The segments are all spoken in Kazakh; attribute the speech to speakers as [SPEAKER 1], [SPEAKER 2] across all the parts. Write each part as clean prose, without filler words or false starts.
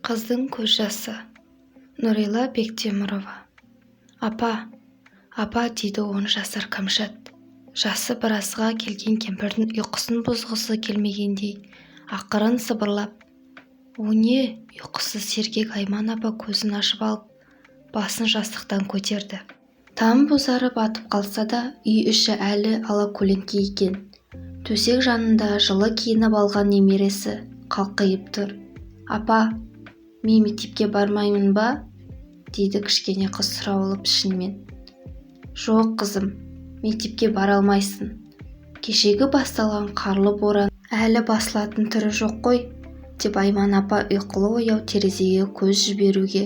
[SPEAKER 1] Қыздың көз жасы. Нұрила Бектемірова. «Апа, апа», – дейді 10 жасар Кәмшат. Жасы біразға келген кемпірдің ұйқысын бұзғысы келмегендей ақырын сыбырлап. «О не?» Ұйқысы сергек Айман апа көзін ашып алып, басын жастықтан көтерді. Таң бозарып атып қалса да, үй іші әлі алакөлеңке екен. Төсек жанында жылы киініп алған немересі қалқиып тұр. «Апа, мен мектепке бармаймын ба?» – дейді кішкене қыз сұраулы пішінмен. «Жоқ, қызым, мектепке бара алмайсың. Кешегі басталған қарлы боран әлі басылатын түрі жоқ қой», – деп Айман апа ұйқылы-ояу терезеге көз жіберуге,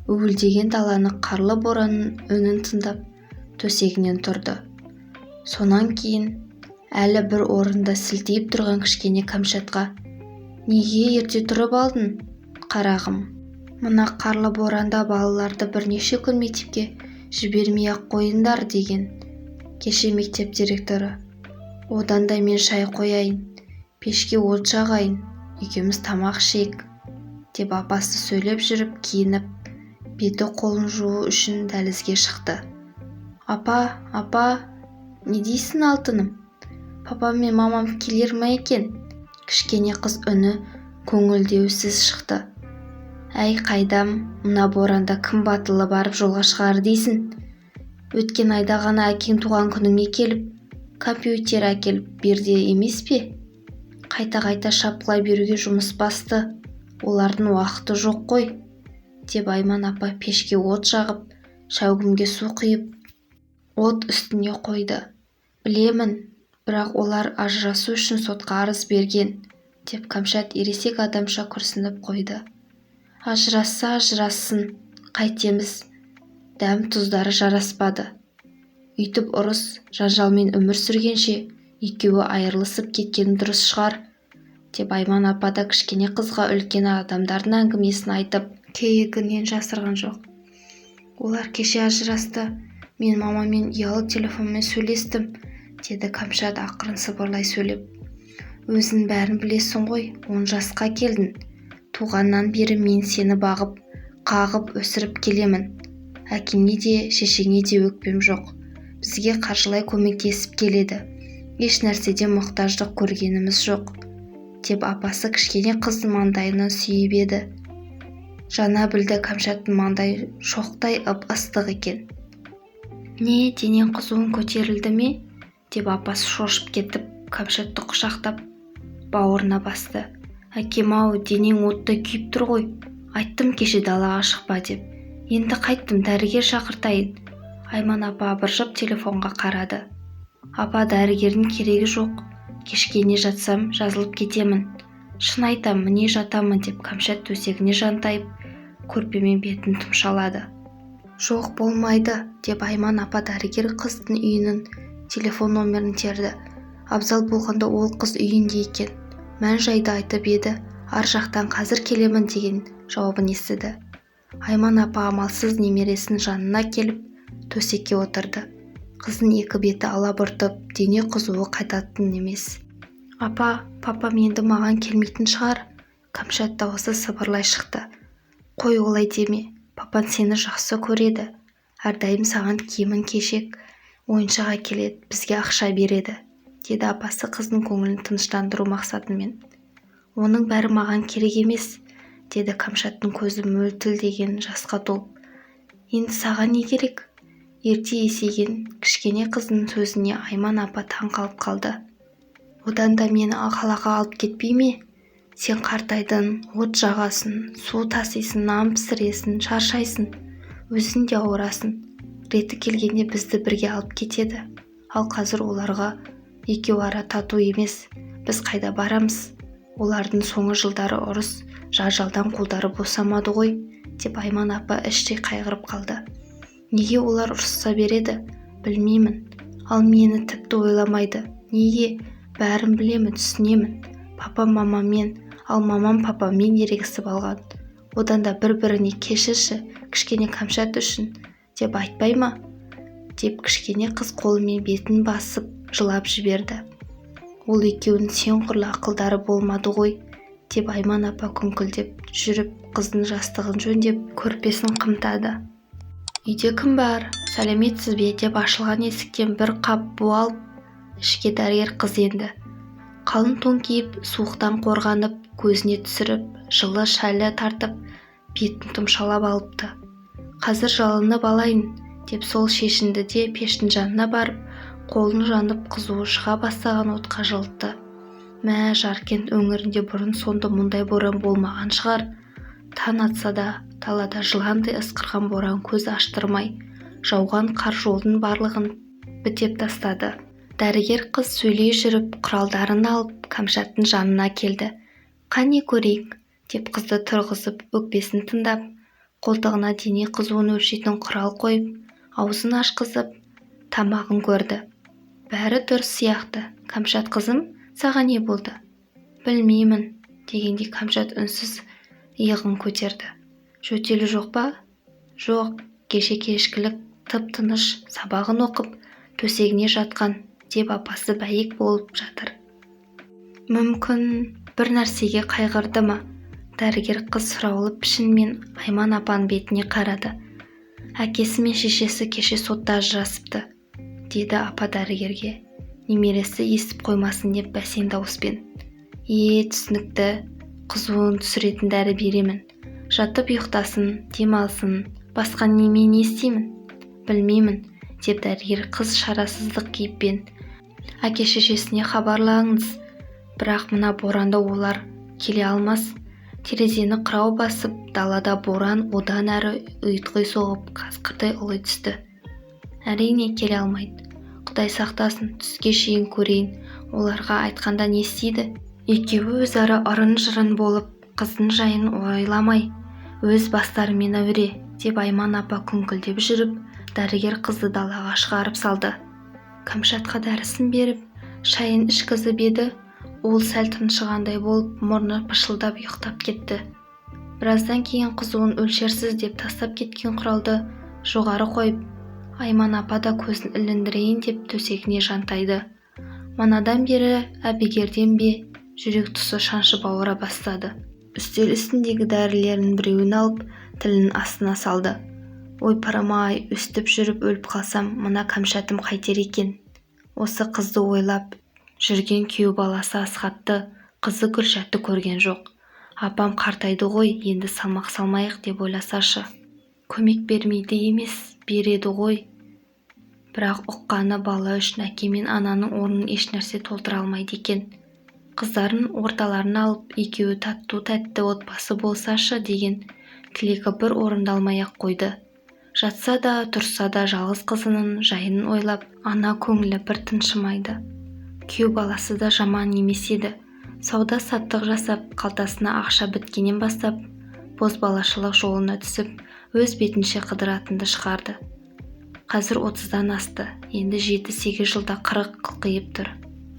[SPEAKER 1] уілдеген даланы, қарлы боранның үнін тыңдап, төсегінен тұрды. Сонан кейін әлі бір орында селтиіп тұрған кішкене Кәмшатқа: «Неге ерте тұрып алдың, қарағым? Мына қарлы боранда балаларды бірнеше күн мектепке жібермей-ақ қойыңдар деген кеше мектеп директоры. Одан да мен шай қояйын, пешке от жағайын, екеуміз тамақ ішейік», – деп апасы сөйлеп жүріп киініп, беті-қолын жуу үшін дәлізге шықты. «Апа, апа!» «Не дейсің, алтыным?» «Папам мен мамам келер ме екен?» Кішкене қыз үні көңілдеусіз шықты. «Әй, қайдам, мына боранда кім батылы барып жолға шығар дейсің? Өткен айда ғана әкең туған күніңе келіп, компьютер әкеліп берді емес пе? Қайта-қайта шапқылай беруге жұмыс басты, олардың уақыты жоқ қой», – деп Айман апа пешке от жағып, шәугімге су құйып, от үстіне қойды. «Білемін, бірақ олар ажырасу үшін сотқа арыз берген», – деп Кәмшат ересек адамша күрсініп қойды. «Ажырасса, ажырассын, қайтеміз? Дәм-тұздары жараспады. Үйтіп ұрыс жанжалмен өмір сүргенше, екеуі айырылысып кеткені дұрыс шығар», – деп Айман апа да кішкене қызға үлкен адамдардың әңгімесін айтып, кейігінен жасырған жоқ. «Олар кеше ажырасты. Мен мамаммен ұялы телефонмен сөйлестім», – деді Кәмшат ақырын сыбырлай сөйлеп. «Өзің бәрін білесің ғой, 10 жасқа келдің. Туғаннан бері мен сені бағып қағып өсіріп келемін. Әкеңе де, шешеңе де өкпем жоқ. Бізге қаржылай көмектесіп келеді. Еш нәрседен мұқтаждық көргеніміз жоқ», – деп апасы кішкене қыздың маңдайынан сүйіп еді, жаңа білді, Кәмшаттың маңдайы шоқтай ып-ыстық екен. «Не, денең қызуың көтерілді ме?» – деп апасы шошып кетіп, Кәмшатты құшақтап бауырына басты. «Әкем-ау, денең оттай күйіп тұр ғой. Айттым кеше далаға шықпа деп. Енді қайттім? Дәрігер шақыртайын». Айман апа абыржып телефонға қарады. «Апа, дәрігердің керегі жоқ. Кешке жатсам, жазылып кетемін. Шын айтам, міне жатамын», – деп Кәмшат төсегіне жантайып, көрпемен бетін тұмшалады. «Жоқ, болмайды», – деп Айман апа дәрігер қыздың үйінің телефон номерін терді. Абзал болғанда, ол қыз үйінде екен. Мән-жайды айтып еді, ар жақтан «қазір келемін» деген жауабын естіді. Айман апа амалсыз немересінің жанына келіп, төсекке отырды. Қыздың екі беті алабұртып, дене қызуы қайтатын емес. «Апа, папам енді маған келмейтін шығар?» Кәмшат дауысы сыбырлай шықты. «Қой, олай деме. Папаң сені жақсы көреді. Әрдайым саған киім-кешек, ойыншық әкеледі, бізге ақша береді», – деді апасы қыздың көңілін тыныштандыру мақсатымен. «Оның бәрі маған керек емес», – деді Кәмшаттың көзі мөлтілдеген жасқа толып. «Енді саған не керек?» Ерте есейген кішкене қыздың сөзіне Айман апа таң қалып қалды. «Одан да мені қалаға алып кетпей ме? Сен қартайдың, от жағасың, су тасисың, нан пісіресің, шаршайсың, өзің де ауырасың. Реті келгенде бізді бірге алып кетеді. Ал қазір оларға екеуара тату емес, біз қайда барамыз? Олардың соңғы жылдары ұрыс жанжалдан қолдары босамады ғой», – деп Айман апа іштей қайғырып қалды. «Неге олар ұрыса береді, білмеймін. Ал мені тіпті ойламайды. Неге? Бәрін білемін, түсінемін. Папам мамаммен, ал мамам папаммен ерегісіп алған. Одан да бір-біріне кешірші, кішкене Кәмшат үшін деп айтпай ма?» – деп кішкене қыз қолымен бетін басып жылап жіберді. «Ол екеуінің сен құрлы ақылдары болмады ғой», Деп Айман апа күңкілдеп жүріп қыздың жастығын жөндеп, көрпесін қымтады. «Үйде кім бар? Сәлеметсіз бе?» – деп ашылған есіктен бір қап бу алып ішке дәрігер қыз енді. Қалың тон киіп, суықтан қорғанып, көзіне түсіріп, жылы шәлі тартып, бетін тұмшалап алыпты. «Қазір жылынып алайын», – деп сол шешінді де, пештің жанына барып, қолын жанып қызуы шыға бастаған отқа жылытты. Мә, Жаркент өңірінде бұрын-соңды мұндай боран болмаған шығар. Таң атса да далада жыландай ысқырған боран, көз аштырмай жауған қар жолдың барлығын бітеп тастады. Дәрігер қыз сөйлей жүріп құралдарын алып Кәмшаттың жанына келді. «Қане, көрейік», – деп қызды тұрғызып, өкпесін тыңдап, қолтығына дене қызуын өлшейтін құрал қойып, аузын ашқызып, тамағын көрді. Бәрі дұрыс сияқты. «Кәмшат қызым, саған не болды?» «Білмеймін», – дегендей Кәмшат үнсіз иығын көтерді. «Жөтелі жоқ па?» «Жоқ, кеше кешкілік тып-тыныш сабағын оқып, төсегіне жатқан», – деп апасы бәйек болып жатыр. «Мүмкін, бір нәрсеге қайғырды ма?» Дәрігер қыз сұраулы пішінмен Айман апаның бетіне қарады. «Әкесі мен шешесі кеше сотта ажырасыпты», – деді апа дәрігерге, немересі естіп қоймасын деп бәсең дауыспен. «Е, түсінікті. Қызуын түсіретін дәрі беремін. Жатып ұйықтасын, дем алсын. Басқа немен не істеймін?» «Білмеймін», – деп дәрігер қыз шарасыздық кейіппен. «Әке-шешесіне хабарлаңыз. Бірақ мына боранда олар келе алмас». Терезені қырау басып, далада боран одан әрі ұйтқи соғып, қасқырдай ұли түсті. «Әрине, келе алмайды. Құдай сақтасын. Түске шейін көрейін. Оларға айтқанда не істейді? Екеуі өзара ырың-жырың болып, қыздың жайын ойламай, өз бастарымен әуре», – деп Айман апа күңкілдеп жүріп, дәрігер қызды далаға шығарып салды. Кәмшатқа дәрісін беріп, шайын ішкізіп еді, ол сәл тыншығандай болып, мұрны пышылдап ұйықтап кетті. Біраздан кейін қызуын өлшерсіз деп тастап кеткен құралды жоғары қойып, Айман апа да көзін іліндірейін деп төсегіне жантайды. Манадан бері әбігерден бе, жүрек тұсы шаншып ауыра бастады. Үстел үстіндегі дәрілерінің біреуін алып, тілінің астына салды. «Ойпырым-ай, өстіп жүріп өліп қалсам, мына Кәмшатым қайтер екен?» Осы қызды ойлап жүрген күйеу баласы Асхатты, қызы Гүлшатты көрген жоқ. «Апам қартайды ғой, енді салмақ салмайық» деп ойласашы. Көмек бермейді емес, береді ғой. Бірақ ұққаны, бала үшін әке мен ананың орнын ешнәрсе толтыра алмайды екен. Қыздарын орталарына алып, екеуі тату-тәтті отбасы болсашы деген тілегі бір орындалмай-ақ қойды. Жатса да, тұрса да жалғыз қызының жайын ойлап, ана көңілі бір тыншымайды. Күйеу баласы да жаман емес еді. Сауда-саттық жасап, қалтасына ақша біткеннен бастап, бозбалашылық жолына түсіп, өз бетінше қыдыратынды шығарды. Қазір 30-дан асты, енді 7-8 жылда 40 қылқиып тұр.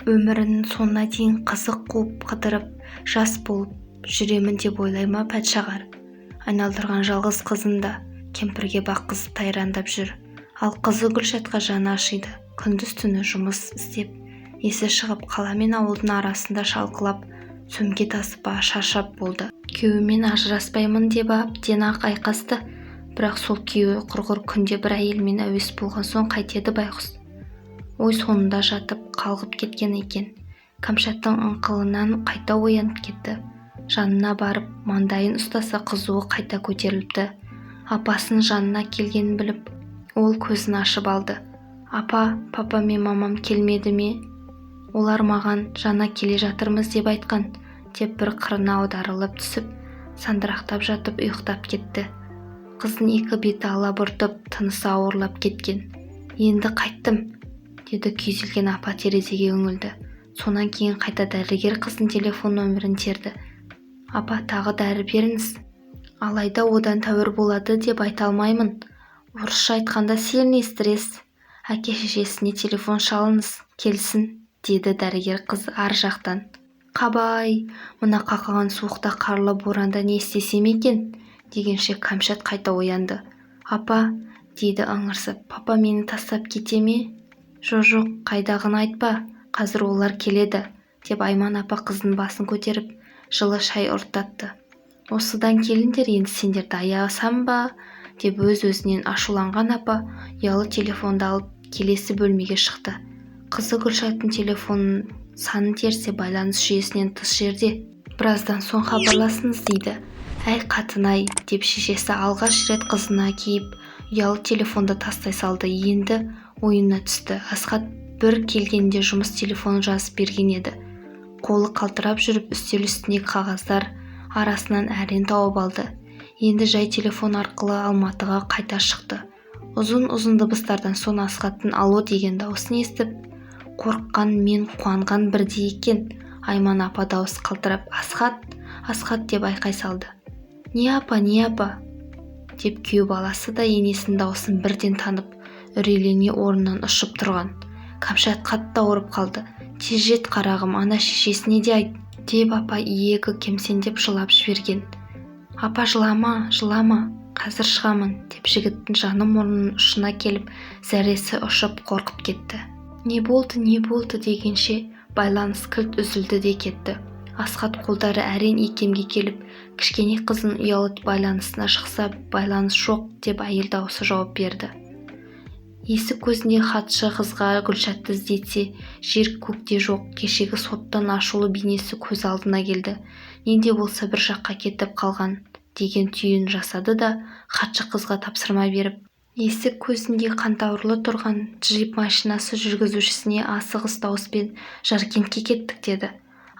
[SPEAKER 1] Өмірінің соңына дейін қызық қуып қыдырып, жас болып жүремін деп ойлай ма пәтшағар? Айналдырған жалғыз қызын да кемпірге баққызып тайраңдап жүр. Ал қызы Гүлшатқа жаны ашиды. Күндіз-түні жұмыс істеп, есі шығып, қала мен ауылдың арасында шалқылап, сөмке тасып шаршап болды. Күйеуімен ажыраспаймын деп әбден-ақ айқасты. Бірақ сол күйеуі құрғыр күнде бір әйелмен әуес болған соң қайтеді байғұс. Ой соңында жатып қалғып кеткен екен. Кәмшаттың ыңқылынан қайта оянып кетті. Жанына барып, маңдайын ұстаса, қызуы қайта көтеріліпті. Апасының жанына келгенін біліп, ол көзін ашып алды. «Апа, папа мен мамам келмеді ме? Олар маған жаңа келе жатырмыз деп айтқан», – деп бір қырына аударылып түсіп, сандырақтап жатып ұйықтап кетті. Қыздың екі беті алабұртып, тынысы ауырлап кеткен. «Енді қайттім», – деді күйзелген апа, терезеге үңілді. Сонан кейін қайта дәрігер қыздың телефон нөмірін терді. «Апа, тағы дәрі беріңіз. Алайда одан тәуір болады деп айта алмаймын. Орысша айтқанда, сильный стресс. Әке-шешесіне телефон шалыңыз, келсін», – деді дәрігер қыз ар жақтан. «Қабай, мына қақаған суықта, қарлы боранда не істесем екен?» дегенше Кәмшат қайта оянды. «Апа», – дейді ыңырсып, «папа мені тастап кете ме?» «Жо-жоқ, қайдағыны айтпа, қазір олар келеді», – деп Айман апа қыздың басын көтеріп, Жылы шай ұрттатты. Осыдан келіндер, енді сендерді аясам ба деп өз-өзінен ашуланған апа ұялы телефонды алып келесі бөлмеге шықты. Қызы Гүлшаттың телефонын санын терсе, байланыс жүйесінен тыс жерде. Біраздан соң хабарласыңыз дейді. Әй, қатын-ай, деп шешесі алғаш рет қызына кейіп, ұялы телефонды тастай салды. Енді ойына түсті. Асхат бір келгенде жұмыс телефонын жазып берген еді. Қолы қалтырап жүріп үстел үстіндегі қағаздар арасынан әрең тауып алды. Енді жай телефон арқылы Алматыға қайта шықты. Ұзын-ұзын дыбыстардан соң Асхаттың алло деген дауысын естіп, қорыққан мен қуанған бірдей екен. Айман апа дауысы қалтырап, «Асхат, Асхат!» деп айқай салды. «Не апа, не апа?» деп күйеу баласы да енесінің дауысын бірден танып, үрейлене орнынан ұшып тұрған. Кәмшат қатты ауырып қалды. Тез жет, қарағым, ана шешесіне де айт, деп апа иегі кемсеңдеп жылап жіберген. Апа, жылама, жылама, қазір шығамын, деп жігіттің жаны мұрнының ұшына келіп, зәресі ұшып қорқып кетті. Не болды, не болды дегенше байланыс кілт үзілді де кетті. Асхат қолдары әрең икемге келіп, кішкене қызының ұялы байланысына шықса, байланыс жоқ деп әйел дауысы жауап берді. Есік көзінде хатшы қызға Гүлшатты іздетсе, жер көкте жоқ. Кешегі соттан ашулы бейнесі көз алдына келді. Не де болса бір жаққа кетіп қалған деген түйін жасады да, хатшы қызға тапсырма беріп, есік көзінде қантауырлы тұрған джип машинасы жүргізушісіне асығыс дауыспен «Жаркентке кеттік» деді.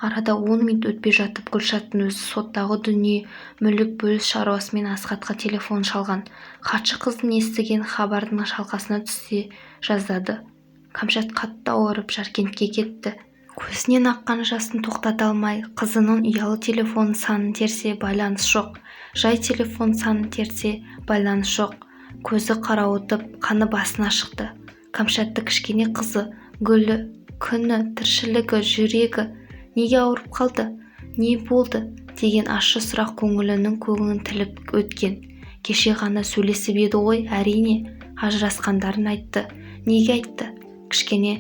[SPEAKER 1] Арада 10 минут өтпей жатып Гүлшаттың өзі соттағы дүние мүлік бөліс шаруасымен Асхатқа телефон шалған. Хатшы қыздың естіген хабардың шалқасына түсе жаздады. Кәмшат қатты ауырып Жаркентке кетті. Көзінен аққан жасын тоқтата алмай, қызының ұялы телефон санын терсе, байланыс жоқ. Жай телефон санын терсе, байланыс жоқ. Көзі қарауытып, қаны басына шықты. Кәмшатты кішкене қызы, гүлі, күні, тіршілігі, жүрегі неге ауырып қалды, не болды деген ащы сұрақ көңілінің көгін тіліп өткен. Кеше ғана сөйлесіп еді ғой, әрине, ажырасқандарын айтты. Неге айтты? Кішкене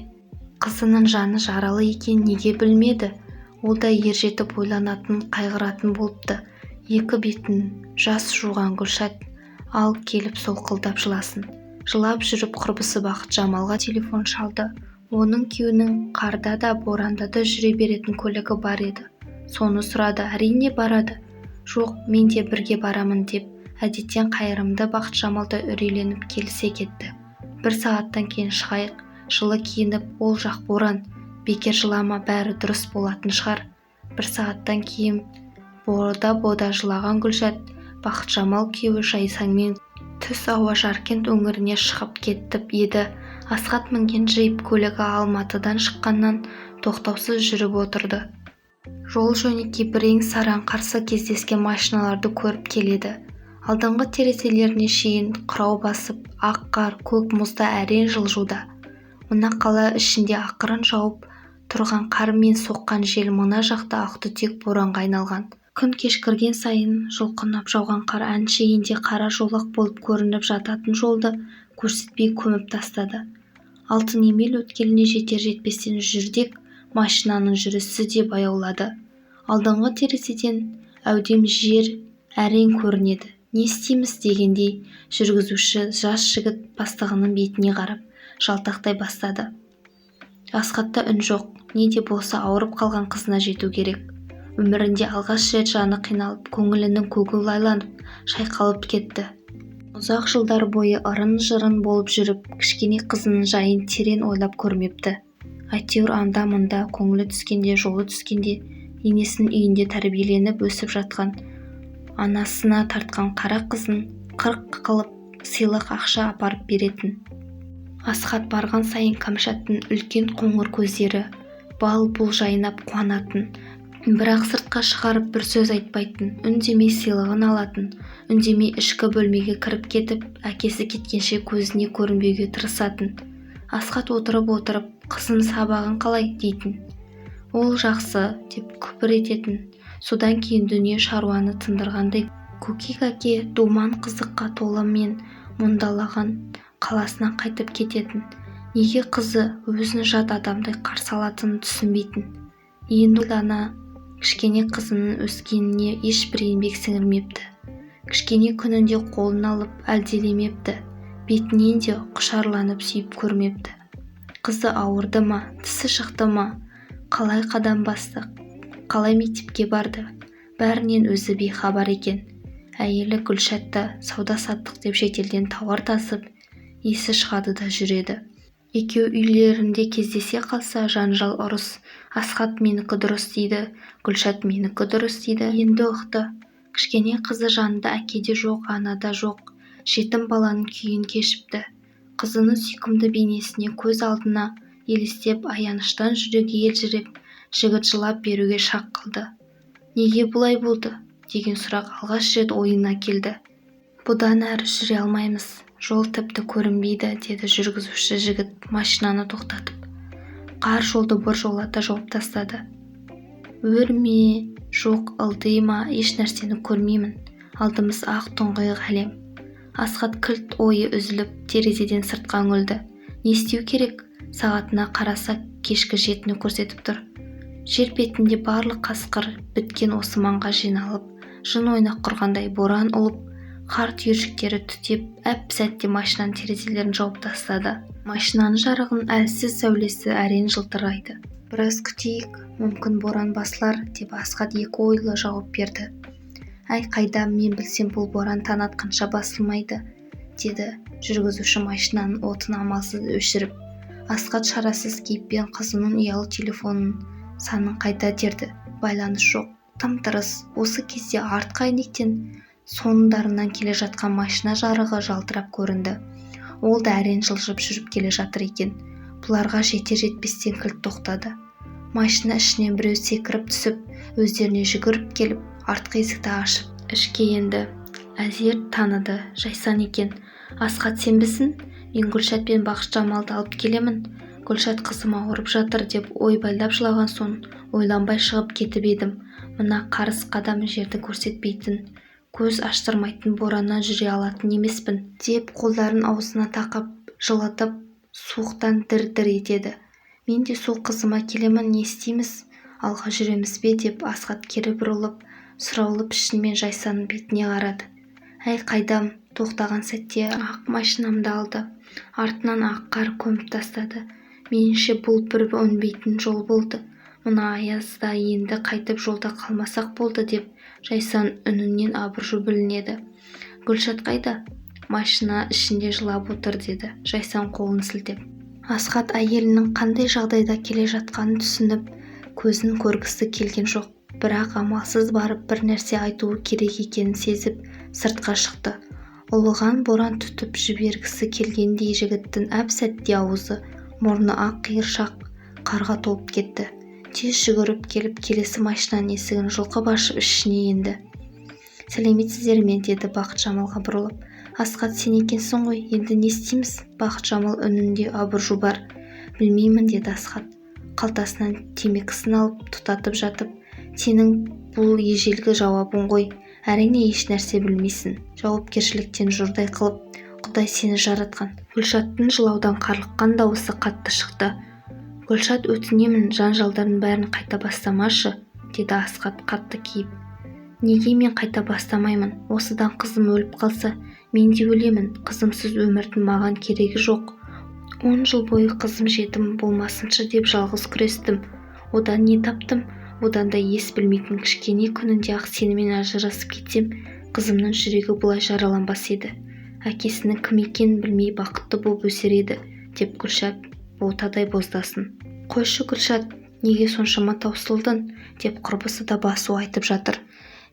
[SPEAKER 1] қызының жаны жаралы екенін неге білмеді? Ол да ержетіп ойланатын, қайғыратын болыпты. Екі бетін жас жуған Гүлшат ал келіп солқылдап жыласын. Жылап жүріп құрбысы Бақытжамалға телефон шалды. Оның күйеуінің қарда да, боранда да жүре беретін көлігі бар еді. Соны сұрады. Әрине барады. Жоқ, мен де бірге барамын деп, әдеттен қайырымды Бақытжамал да үрейленіп келісе кетті. Бір сағаттан кейін шығайық, жылы киініп, ол жақ боран. Бекер жылама, бәрі дұрыс болатын шығар. Бір сағаттан кейін бода-бода жылаған Гүлшат, Бақытжамал күйеуі Жайсаңмен түс ауа Жаркент өңіріне шығып кетіп еді. Асхат мінген джип көлігі Алматыдан шыққаннан тоқтаусыз жүріп отырды. Жол жөнекей бірең-сараң қарсы кездескен машиналарды көріп келеді. Алдыңғы терезелеріне шейін қырау басып, ақ қар, көк мұзда әрең жылжуда. Мына қала ішінде ақырын жауып тұрған қар мен соққан жел мына жақта ақтүтек боранға айналған. Күн кешкірген сайын жұлқынып жауған қар әншейінде қара жолақ болып көрініп жататын жолды көрсетпей көміп тастады. Алтынемел өткеліне жетер-жетпестен жүрдек машинаның жүрісі де баяулады. Алдыңғы терезеден әудем жер әрең көрінеді. Не істейміз дегендей жүргізуші жас жігіт бастығының бетіне қарап жалтақтай бастады. Асхатта үн жоқ. Не де болса ауырып қалған қызына жету керек. Өмірінде алғаш рет жаны қиналып, көңілінің көгі лайланып, шайқалып кетті. Ұзақ жылдар бойы ырың-жырың болып жүріп, кішкене қызының жайын терең ойлап көрмепті. Әйтеуір анда-мында көңілі түскенде, жолы түскенде енесінің үйінде тәрбиеленіп өсіп жатқан анасына тартқан қара қызын 40 қылып сыйлық ақша апарып беретін. Асхат барған сайын Кәмшаттың үлкен қоңыр көздері бал-бұл жайнап қуанатын. Бірақ сыртқа шығарып бір сөз айтпайтын, үндемей сыйлығын алатын, үндемей ішкі бөлмеге кіріп кетіп, әкесі кеткенше көзіне көрінбеуге тырысатын. Асхат отырып-отырып, қызым сабағың қалай дейтін. Ол жақсы деп күпір ететін. Содан кейін дүние шаруаны тындырғандай көкек әке думан қызыққа толы мен мұндалаған қаласына қайтып кететін. Неге қызы өзін жат адамдай қарсы алатынын түсінбейтін. Енді ойлана Кішкене қызының өскеніне ешбір еңбек сіңірмепті. Кішкене күнінде қолын алып әлдилемепті, бетінен де құшарланып сүйіп көрмепті. Қызы ауырды ма, тісі шықты ма, қалай қадам басты, қалай мектепке барды, бәрінен өзі бейхабар екен. Әйелі Гүлшат та сауда-саттық деп шетелден тауар тасып, есі шығады да жүреді. Екеуі үйлерінде кездесе қалса, жанжал, ұрыс. Асхат менікі дұрыс дейді, Гүлшат менікі дұрыс дейді. Енді ұқты. Кішкене қызы жанында әке де жоқ, ана да жоқ, жетім баланың күйін кешіпті. Қызының сүйкімді бейнесіне көз алдына елестеп, аяныштан жүрегі елжіреп, жігіт жылап беруге шақ қалды. Неге бұлай болды деген сұрақ алғаш рет ойына келді. Бұдан әрі жүре алмаймыз, жол тіпті көрінбейді, деді жүргізуші жігіт машинаны тоқтатып. Қар жолды біржолата жауып тастады. Өр ме, жоқ, ылди ма, еш нәрсені көрмеймін. Алдымыз ақ тұңғиық әлем. Асхат кілт ойы үзіліп, терезеден сыртқа үңілді. Не істеу керек? Сағатына қараса, кешкі 7-ні көрсетіп тұр. Жер бетінде барлық қасқыр біткен осы маңға жиналып, жын ойнақ құрғандай боран ұлып, қар түйіршіктері түтеп, әп-сәтте машинаның терезелерін жауып тастады. Машинаның жарығының әлсіз сәулесі әрең жылтырайды. Біраз күтейік, мүмкін боран басылар, деп Асхат екі ойлы жауап берді. Әй, қайдам, мен білсем бұл боран таң атқанша басылмайды, деді жүргізуші машинаның отын амалсыз өшіріп. Асхат шарасыз кейіппен қызының ұялы телефонының санын қайта терді. Байланыс жоқ, тым-тырыс. Осы кезде артқы әйнектен соңдарынан келе жатқан машина жарығы жалтырап көрінді. Ол да әрең жылжып жүріп келе жатыр екен. Бұларға жетер-жетпестен кілт тоқтады. Машина ішінен біреу секіріп түсіп, өздеріне жүгіріп келіп, артқы есікті ашып ішке енді. Әзер таныды, Жайсан екен. Асхат, сенбісің? Мен Гүлшат пен Бақытжамалды алып келемін. Гүлшат қызым ауырып жатыр деп ойбайлап жылаған соң ойланбай шығып кетіп едім. Мына қарыс қадам жерді көрсетпейтін, көз аштырмайтын бораннан жүре алатын емеспін, деп қолдарын аузына тақап, жылытып, суықтан дір-дір етеді. Мен де сол қызыма келемін, не істейміз, алға жүреміз бе, деп Асхат кері бұрылып, сұраулы пішінмен Жайсанның бетіне қарады. Әй, қайдам, тоқтаған сәтте ақ машинамды алды. Артынан ақ қар көміп тастады. Меніңше бұл бір өнбейтін жол болды. Мына аязда енді қайтып жолда қалмасақ болды, деп Жайсан үнінен абыржу білінеді. Гүлшат қайда? Машина ішінде жылап отыр, деді Жайсан қолын сілтеп. Асхат әйелінің қандай жағдайда келе жатқанын түсініп, көзін көргісі келген жоқ. Бірақ амалсыз барып бір нәрсе айтуы керек екенін сезіп, сыртқа шықты. Ұлыған боран түтіп жібергісі келгендей жігіттің әп-сәтте аузы, мұрны ақ қиыршақ қарға толып кетті. Тез жүгіріп келіп, келесі машинаның есігін жұлқып ашып ішіне енді. Сәлеметсіздер ме, деді Бақытжамалға бұрылып. Асхат, сен екенсің ғой, енді не істейміз? Бақытжамал үнінде абыржу бар. Білмеймін, деді Асхат. Қалтасынан темекісін алып тұтатып жатып, сенің бұл ежелгі жауабың ғой. Әрине еш нәрсе білмейсің. Жауапкершіліктен жұрдай қылып, Құдай сені жаратқан. Гүлшаттың жылаудан қарлыққан дауысы қатты шықты. Гүлшат, өтінемін, жанжалдардың бәрін қайта бастамашы, деді Асхат қатты кейіп. Неге мен қайта бастамаймын? Осыдан қызым өліп қалса, мен де өлемін. Қызымсыз өмірдің маған керегі жоқ. 10 жыл бойы қызым жетім болмасыншы деп жалғыз күрестім. Одан не таптым? Одан да ес білмейтін кішкене күнінде ақ сенімен ажырасып кетсем, қызымның жүрегі бұлай жараланбас еді. Әкесінің кім екенін білмей бақытты болып өсер еді, деп Гүлшат ботадай боздасын. Қойшы, Гүлшат, неге соншама таусылдың, деп құрбысы да басу айтып жатыр.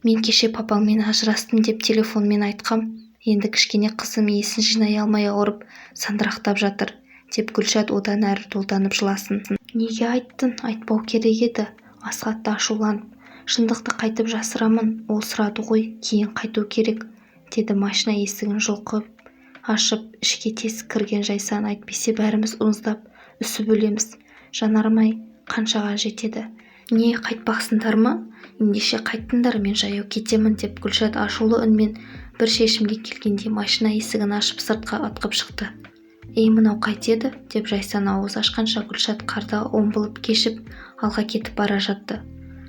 [SPEAKER 1] Мен кеше папаңмен ажырастым деп телефонмен айтқам, енді кішкене қызым есін жинай алмай ауырып, сандырақтап жатыр, деп Гүлшат одан әрі долданып жыласын. Неге айттың, айтпау керек еді, Асхат та ашуланып. Шындықты қайтып жасырамын, ол сұрады ғой, кейін қайту керек, деді машина есігін жұлқып ашып, ішке тез кірген Жайсан. Әйтпесе бәріміз мұздап, үсіп өлеміз. Жанармай қаншаға жетеді? Не, қайтпақсыңдар ма? Ендеше қайттыңдар, мен жаяу кетемін, деп Гүлшат ашулы үнмен бір шешімге келгендей машина есігін ашып сыртқа ытқып шықты. Ей, мынау қайтеді, деп Жайсан ауыз ашқанша Гүлшат қарды омбылып кешіп алға кетіп бара жатты.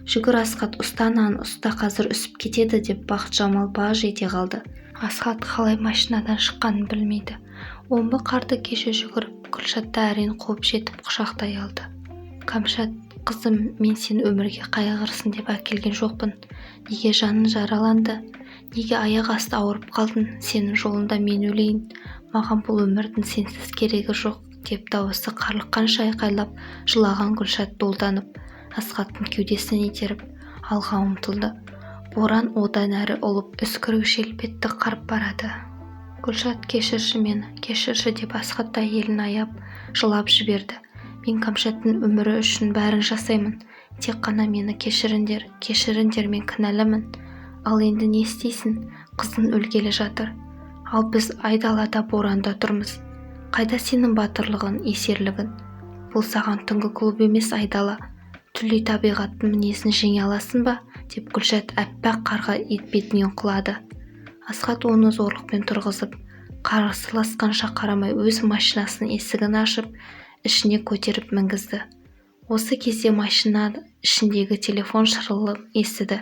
[SPEAKER 1] Жүгір, Асхат, ұста ананы, ұста, қазір үсіп кетеді, деп Бақытжамал баж ете қалды. Асхат қалай машинадан шыққанын білмейді. Омбы қарды кеше жүгіріп, Күлшатты әрең қуып жетіп құшақтай алды. Кәмшат, қызым, мен сені өмірге қайғырсын деп әкелген жоқпын. Неге жаның жараланды? Неге аяқ асты ауырып қалдың? Сенің жолында мен өлейін. Маған бұл өмірдің сенсіз керегі жоқ, деп дауысы қарлыққанша айқайлап жылаған Күлшат долданып, Асхаттың кеудесінен итеріп алға ұмтылды. Боран одан әрі ұлып, үскірік жел бетті қарып барады. Күлшат, кешірші мені, кешірші, деп Асхат та әйелін аяп жылап жіберді. Мен Кәмшаттың өмірі үшін бәрін жасаймын. Тек қана мені кешіріңдер, кешіріңдер, мен кінәлімін. Ал енді не істейсің? Қызың өлгелі жатыр. Ал біз айдалада боранда тұрмыз. Қайда сенің батырлығың, есерлігің? Бұл саған түнгі клуб емес, айдала. Дүлей табиғаттың мінезін жеңе аласың ба? Деп Күлшат аппақ қарға етбетінен құлады. Асхат оны зорлықпен тұрғызып, қарсыласқанша қарамай өз машинасының есігін ашып, ішіне көтеріп мінгізді. Осы кезде машина ішіндегі телефон шырылын естіді.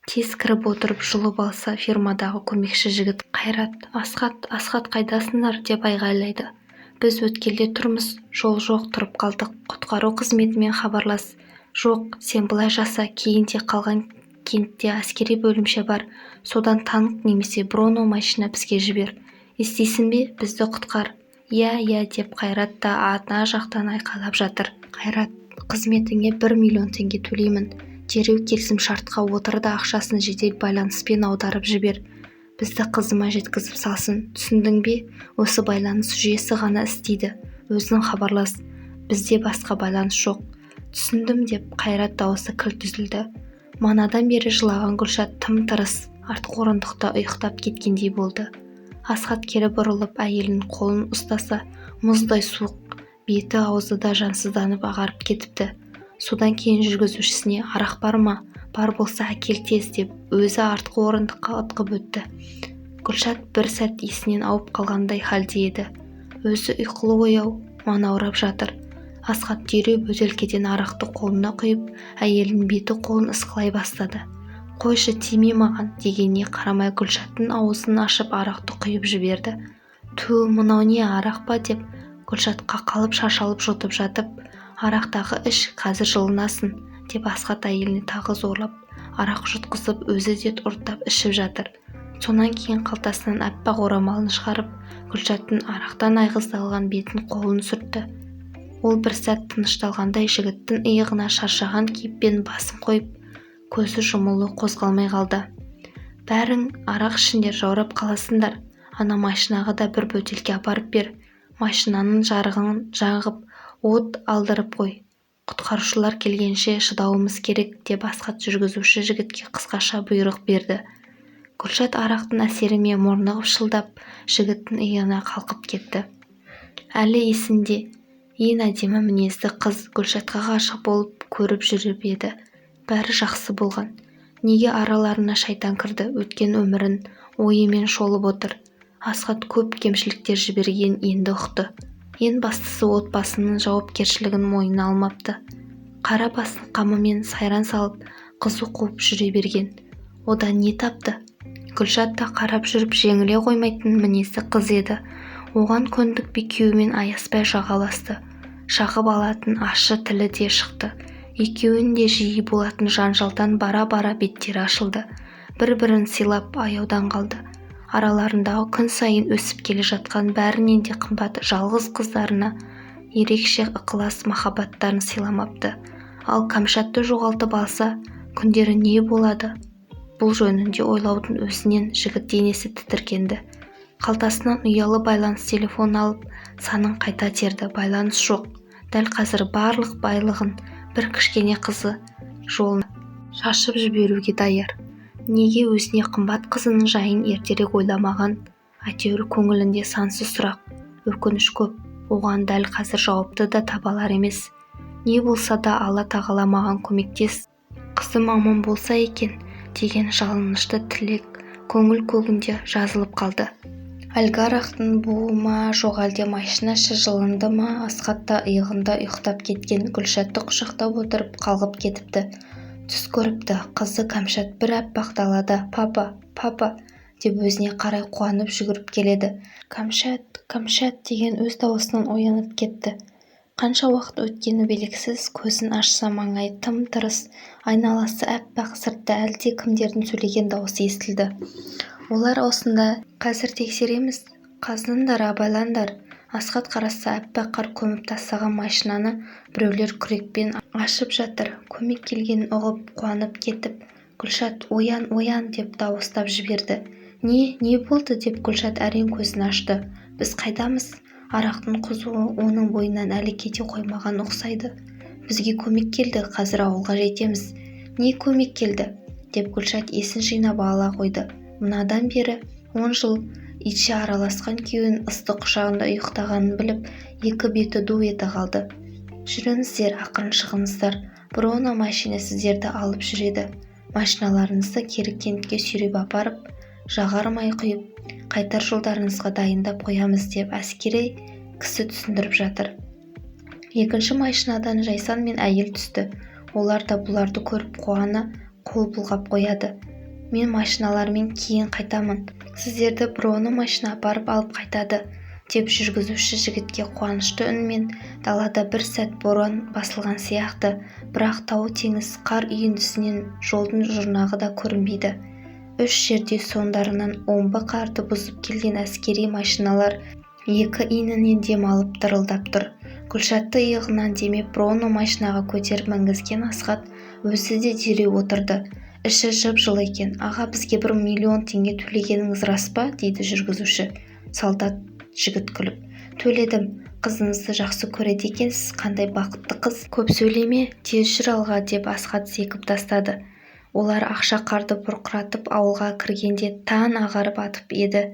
[SPEAKER 1] Тез кіріп отырып жұлып алса, фирмадағы көмекші жігіт Қайрат: «Асхат, Асхат, қайдасыңдар?» – деп айғайлайды. «Біз өткелде тұрмыз, жол жоқ, тұрып қалдық. Құтқару қызметімен хабарлас». «Жоқ, сен былай жаса, кейінде қалған кентте әскери бөлімше бар, содан танк немесе броно машина бізге жібер. Естисің бе, бізді құтқар». «Иә, иә», – деп Қайрат та ана жақтан айқайлап жатыр. «Қайрат, қызметіңе 1 миллион теңге төлеймін. Дереу келісімшартқа отыр да ақшасын жедел байланыспен аударып жібер. Бізді қызыма жеткізіп салсын, түсіндің бе? Осы байланыс жүйесі ғана істейді, өзің хабарлас, бізде басқа байланыс жоқ». «Түсіндім», – деп Қайрат дауысы кілт үзілді. Манадан бері жылаған Гүлшат тым-тырыс артқы орындықта ұйықтап кеткендей болды. Асхат кері бұрылып әйелінің қолын ұстаса, мұздай суық, беті аузы да жансызданып ағарып кетіпті. Содан кейін жүргізушісіне: «Арақ бар ма? Бар болса, әкел тез», – деп өзі артқы орындыққа ытқып өтті. Гүлшат бір сәт есінен ауып қалғандай халде еді. Өзі ұйқылы-ояу манаурап жатыр. Асхат дереу бөтелкеден арақты қолына құйып, әйелінің беті-қолын ысқылай бастады. «Қойшы, тиме маған», – дегеніне қарамай Гүлшаттың аузын ашып арақты құйып жіберді. «Түу, мынау не, арақ па?» – деп Гүлшат қақалып, шашалып жұтып жатып, «Арақтағы іш, қазір жылынасың», – деп Асхат әйеліне тағы зорлап арақ жұтқызып, өзі де ұрттап ішіп жатыр. Сонан кейін қалтасынан аппақ орамалын шығарып, Гүлшаттың арақтан айғыздалған бетін, қолын сүртті. Ол бір сәт тынышталғандай жігіттің иығына шаршаған кейіппен басын қойып, көзі жұмулы қозғалмай қалды. «Бәрің арақ ішіңдер, жаурап қаласыңдар. Ана машинаға да бір бөтелке апарып бер. Машинаның жарығын жағып, от алдырып қой. Құтқарушылар келгенше шыдауымыз керек», – деп Асхат жүргізуші жігітке қысқаша бұйрық берді. Гүлшат арақтың әсері ме, мұрны қыпшылдап, жігіттің иығына қалқып кетті. Әлі есінде, ең әдемі мінезді қыз Гүлшатқа ғашық болып көріп жүріп еді. Бәрі жақсы болған. Неге араларына шайтан кірді? Өткен өмірін ойымен шолып отыр. Асхат көп кемшіліктер жіберген енді ұқты. Ең бастысы, отбасының жауапкершілігін мойнына алмапты. Қара басының қамымен сайран салып, қызу қуып жүре берген. Одан не тапты? Гүлшат та қарап жүріп жеңіле қоймайтын мінезді қыз еді. Оған көндікпей күйеуімен аяспай жағаласты. Шағып алатын ащы тілі де шықты. Екеуінің де жиі болатын жанжалдан бара-бара беттері ашылды. Бір-бірін сыйлап, аяудан қалды. Араларындағы күн сайын өсіп келе жатқан бәрінен де қымбат жалғыз қыздарына ерекше ықылас махаббаттарын сыйламапты. Ал Кәмшатты жоғалтып алса, күндері не болады? Бұл жөнінде ойлаудың өзінен жігіт денесі тітіркенді. Қалтасынан ұялы байланыс телефонын алып, санын қайта терді. Байланыс жоқ. Дәл қазір барлық байлығын бір кішкене қызы жолына шашып жіберуге даяр. Неге өзіне қымбат қызының жайын ертерек ойламаған? Әйтеуір көңілінде сансыз сұрақ, өкініш көп. Оған дәл қазір жауапты да таба алар емес. Не болса да, Алла тағала, маған көмектес, қызым аман болса екен деген жалынышты тілек көңіл көгінде жазылып қалды. Әлгі арақтың буы ма, жоқ әлде машина іші жылынды ма, Асхат та иығында ұйықтап кеткен Гүлшатты құшақтап отырып қалғып кетіпті. Түс көріпті, қызы Кәмшат бір аппақ далада «Папа, папа!» деп өзіне қарай қуанып жүгіріп келеді. Кәмшат, Кәмшат деген өз дауысынан оянып кетті. Қанша уақыт өткені белгісіз, көзін ашса маңайы тым-тырыс, айналасы аппақ, сыртта әлде кімдердің сөйлеген дауысы естілді. Олар осында, қазір тексереміз, қазындар, абайлаңдар. Асхат қараса, аппақ қар көміп тастаған машинаны біреулер күрекпен ашып жатыр. Көмек келгенін ұғып, қуанып кетіп, «Гүлшат, оян, оян!» деп дауыстап жіберді. «Не, не болды?» деп Гүлшат әрең көзін ашты. «Біз қайдамыз?» Арақтың қызуы оның бойынан әлі кете қоймаған ұқсайды. «Бізге көмек келді, қазір ауылға жетеміз». «Не көмек келді?» деп Гүлшат есін жинап ала қойды. Мынадан бері 10 жыл итше араласқан күйеуінің ыстық құшағында ұйықтағанын біліп, екі беті ду ете қалды. «Жүріңіздер, ақырын шығыңыздар, броно машина сіздерді алып жүреді. Машиналарыңызды кері кентке сүйреп апарып, жағар май құйып, қайтар жолдарыңызға дайындап қоямыз», – деп әскери кісі түсіндіріп жатыр. Екінші машинадан Жайсан мен әйел түсті. Олар да бұларды көріп қуана қол бұлғап қояды. «Мен машиналармен кейін қайтамын, сіздерді броно машина апарып алып қайтады», – деп жүргізуші жігітке қуанышты үнмен. Далада бір сәт боран басылған сияқты, бірақ тау теңіз қар үйіндісінен жолдың жұрнағы да көрінбейді. Үш жерде соңдарынан омбы қарды бұзып келген әскери машиналар екі иінінен дем алып дырылдап тұр. Гүлшатты иығынан демеп броно машинаға көтеріп мінгізген Асхат өзі де дереу отырды. Іші жып-жылы екен. «Аға, бізге 1 миллион теңге төлегеніңіз рас па?» – дейді жүргізуші солдат жігіт күліп. «Төледім. Қызыңызды жақсы көреді екенсіз, қандай бақытты қыз!» «Көп сөйлеме, тез жүр алға», – деп Асхат зекіп тастады. Олар ақша қарды бұрқыратып ауылға кіргенде таң ағарып атып еді.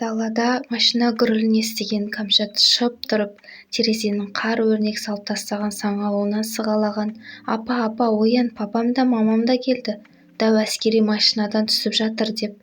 [SPEAKER 1] Далада машина гүрілін естіген Кәмшат шып тұрып, терезенің қар өрнек салып тастаған саңылауынан сығалаған: «Апа, апа, оян, папам да, мамам да келді, дәу әскери машинадан түсіп жатыр», – деп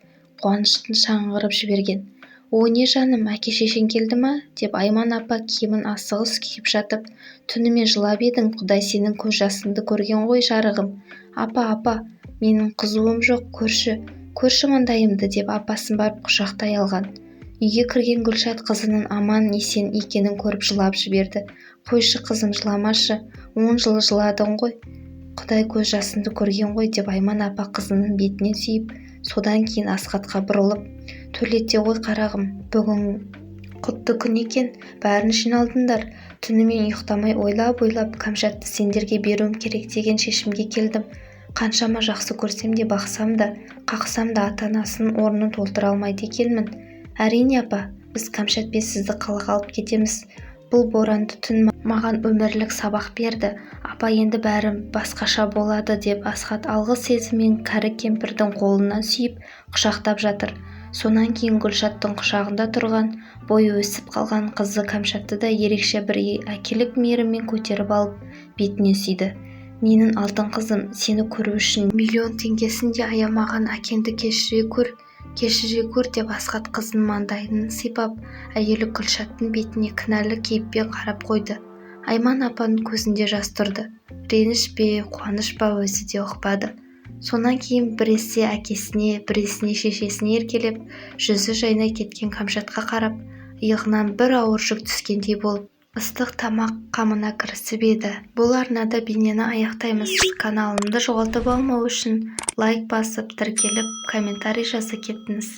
[SPEAKER 1] қуаныштан шыңғырып жіберген. «О не, жаным, әке-шешең келді ма?» – деп Айман апа киімін асығыс киіп жатып. «Түнімен жылап едің, Құдай сенің көз жасыңды көрген ғой, жарығым». «Апа, апа, менің қызуым жоқ, көрші, көрші маңдайымды», – деп апасын барып құшақтай алған. Үйге кірген Гүлшат қызының аман-есен екенін көріп жылап жіберді. «Қойшы, қызым, жыламашы, 10 жыл жыладың ғой, Құдай көз жасыңды көрген ғой», – деп Айман апа қызының бетінен сүйіп, содан кейін Асхатқа бұрылып: «Төлете ғой, қарағым, бүгін құтты күн екен, бәрің жиналдыңдар. Түнімен ұйықтамай ойлап-ойлап, Кәмшатты сендерге беруім керек деген шешімге келдім. Қаншама жақсы көрсем де, бақсам да, қақсам да, ата-анасының орнын толтыра алмайды екенмін». «Әрине, апа, біз Кәмшатпен сізді қалаға алып кетеміз. Бұл боранды түн маған өмірлік сабақ берді, апа, енді бәрі басқаша болады», – деп Асхат алғыс сезіммен кәрі кемпірдің қолынан сүйіп құшақтап жатыр. Сонан кейін Гүлшаттың құшағында тұрған, бойы өсіп қалған қызы Кәмшатты да ерекше бір әкелік мейіріммен көтеріп алып, бетінен сүйді. «Менің алтын қызым, сені көру үшін миллион теңгесін де аямаған әкеңді кешіре көр, кешіре көр», – деп Асхат қызының маңдайынан сипап, әйелі Гүлшаттың бетіне кінәлі кейіппен қарап қойды. Айман апаның көзінде жас тұрды. Реніш пе, қуаныш па, өзі де ұқпады. Сонан кейін біресе әкесіне, біресе шешесіне еркелеп, жүзі жайнай кеткен Кәмшатқа қарап, иығынан бір ауыр жүк түскендей болып, ыстық тамақ қамына кірісіп еді. Бұл арнада бейнені аяқтаймыз. Каналымды жоғалтып алмау үшін лайк басып, тіркеліп, комментарий жаза кетіңіз.